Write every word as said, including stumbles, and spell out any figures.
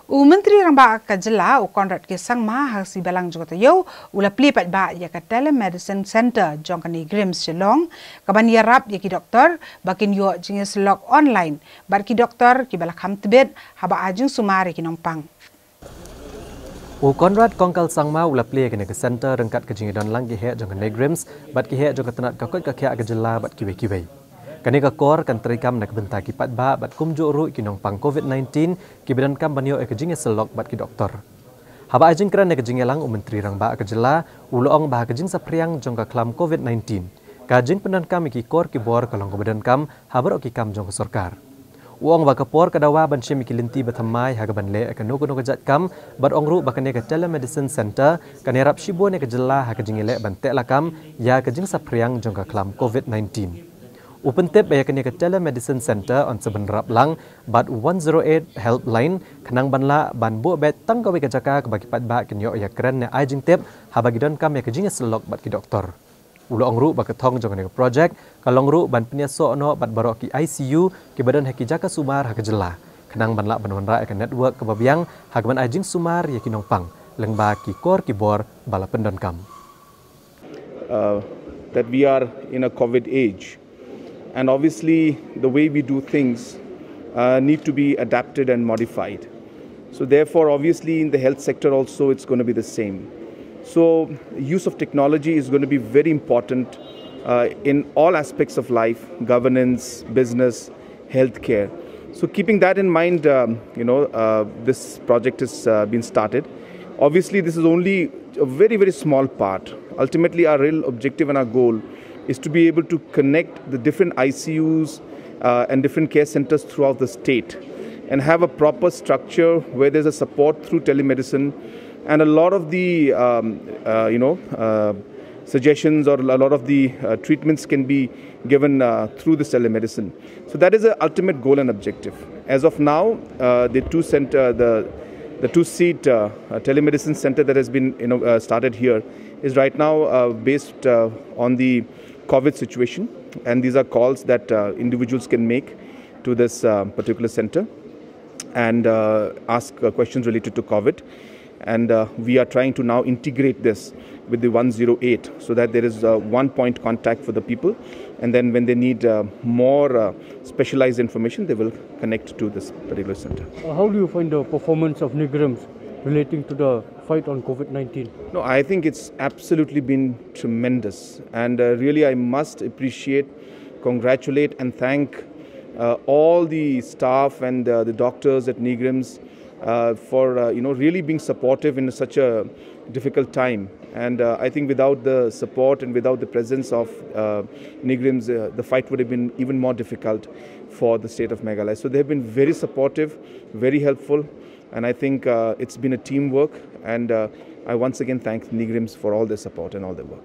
U Myntri Rangbah ka jylla, u Conrad K Sangma, ha ka sngi Balang jong ka taïew, u la plie paidbah ïa ka Telemedicine Center jong ka NEIGRIHMS Shillong, kaban ïarap ïa ki doktor ba kin ïoh jingïasyllok online bad ki doktor kiba la kham tbit haba ai jingsumar ïa ki nongpang. U Conrad Kongkal Sangma u la plie ïa kane ka center ryngkat ka jingïadon lang ki heh jong ka NEIGRIHMS bad ki heh jong ka tnat ka koit ka khiah ka jylla bad kiwei kiwei. Kane ka kor kan treikam na ka bynta ki paidbah bad kumjuh ruh ki nongpang COVID nineteen kiba donkam ban ïoh ïa ka jingïasyllok bad ki doktor. Haba ai jingkren ïa ka jingïalang, u Myntri Rangbah ka jylla u la ong ba ha ka jingsaphriang jong ka khlam COVID nineteen, ka jingpyndonkam ïa ki kor ki bor ka long kaba donkam ha baroh ki kam jong ka sorkar. U ong ba ka por ka dawa ban shim ïa ki lynti ba thymmai ha kaban leh ïa kano kano ka jait kam, bad ong ruh ba kane ka Telemedicine Center kan ïarap shibun ïa ka jylla ha ka jingïaleh ban tehlakam ïa ka jingsaphriang jong ka khlam COVID nineteen. U pyntip ba ïa kane ka Telemedicine Center yn sa bynrap lang bad one zero eight helpline, khnang ban lah ban buh beit tang kawei ka jaka kaba ki paidbah kin ïoh ïakren ne ai jingtip haba ki donkam ïa ka jingïasyllok bad ki doktor. U la ong ruh ba ka thong jong kane ka projek ka long ruh ban pynïasoh noh bad baroh ki ICU kiba don ha ki jaka sumar ha ka jylla, khnang ban lah ban wanrah ïa ka network kaba biang ha kaban ai jingsumar ïa ki nongpang lyngba ki kor ki bor ba la pyndonkam. Uh, that we are in a COVID age, and obviously the way we do things uh, need to be adapted and modified. So therefore, obviously, in the health sector also, it's going to be the same. So use of technology is going to be very important uh, in all aspects of life: governance, business, healthcare. So keeping that in mind, um, you know, uh, this project has uh, been started. Obviously, this is only a very, very small part. Ultimately, our real objective and our goal is to be able to connect the different ICUs uh, and different care centers throughout the state and have a proper structure where there's a support through telemedicine, and a lot of the um, uh, you know uh, suggestions or a lot of the uh, treatments can be given uh, through this telemedicine. So that is the ultimate goal and objective. As of now, uh, the two center, the the two seat uh, uh, telemedicine center that has been you know uh, started here is right now uh, based uh, on the COVID situation, and these are calls that uh, individuals can make to this uh, particular center and uh, ask uh, questions related to COVID. And uh, we are trying to now integrate this with the one zero eight so that there is uh, one point contact for the people. And then when they need uh, more uh, specialized information, they will connect to this particular center. Uh, how do you find the performance of NEIGRIHMS relating to the fight on COVID nineteen? No, I think it's absolutely been tremendous. And uh, really, I must appreciate, congratulate, and thank uh, all the staff and uh, the doctors at NEIGRIHMS uh, for uh, you know really being supportive in such a difficult time. And uh, I think without the support and without the presence of uh, NEIGRIHMS, uh, the fight would have been even more difficult for the state of Meghalaya. So they have been very supportive, very helpful, and I think uh, it's been a teamwork. And uh, I once again thank NEIGRIHMS for all their support and all their work.